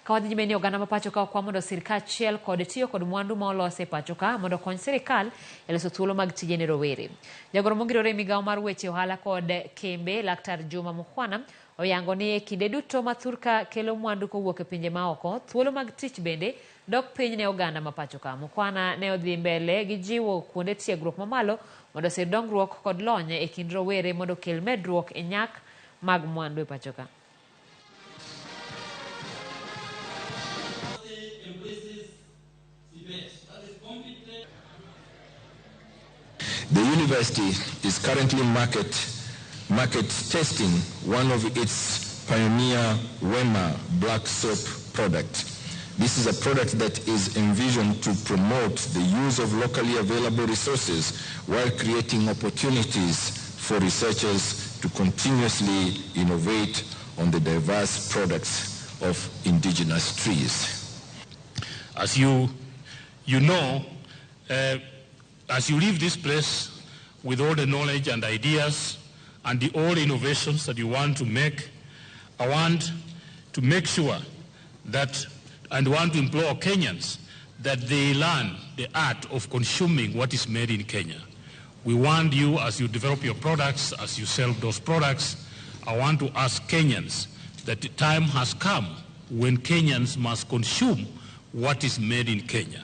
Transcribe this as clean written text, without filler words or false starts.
Ka wadhi nyime ni oganda ma pacho ka okwa mondo osir kaachiel kod tiyo kod mwandu ma olos e pacho ka mondo okony sirikal e loso thuolo mag tije ne rowere. Jagoro mongirore e migawo mar weche ohala kod kembe, Laktar Juma Mukhwana, oyango ni e kinde duto ma thurka kelo mwandu kowuok e pinje maoko, thuolo mag tich bende dok piny ne oganda ma pacho ka. Mukhwana ne odhi mbele gi jiwo kuonde tiegruok mamalo mondo osir dongruok kod lony e kind rowere mondo okel medruok e nyak mag mwandu e pacho ka. The university is currently market testing one of its pioneer Wema black soap product. This is a product that is envisioned to promote the use of locally available resources while creating opportunities for researchers to continuously innovate on the diverse products of indigenous trees. As you know, as you leave this place with all the knowledge and ideas and the all innovations that you want to make, I want to make sure that, and want to implore Kenyans that they learn the art of consuming what is made in Kenya. We want you, as you develop your products, as you sell those products, I want to ask Kenyans that the time has come when Kenyans must consume what is made in Kenya.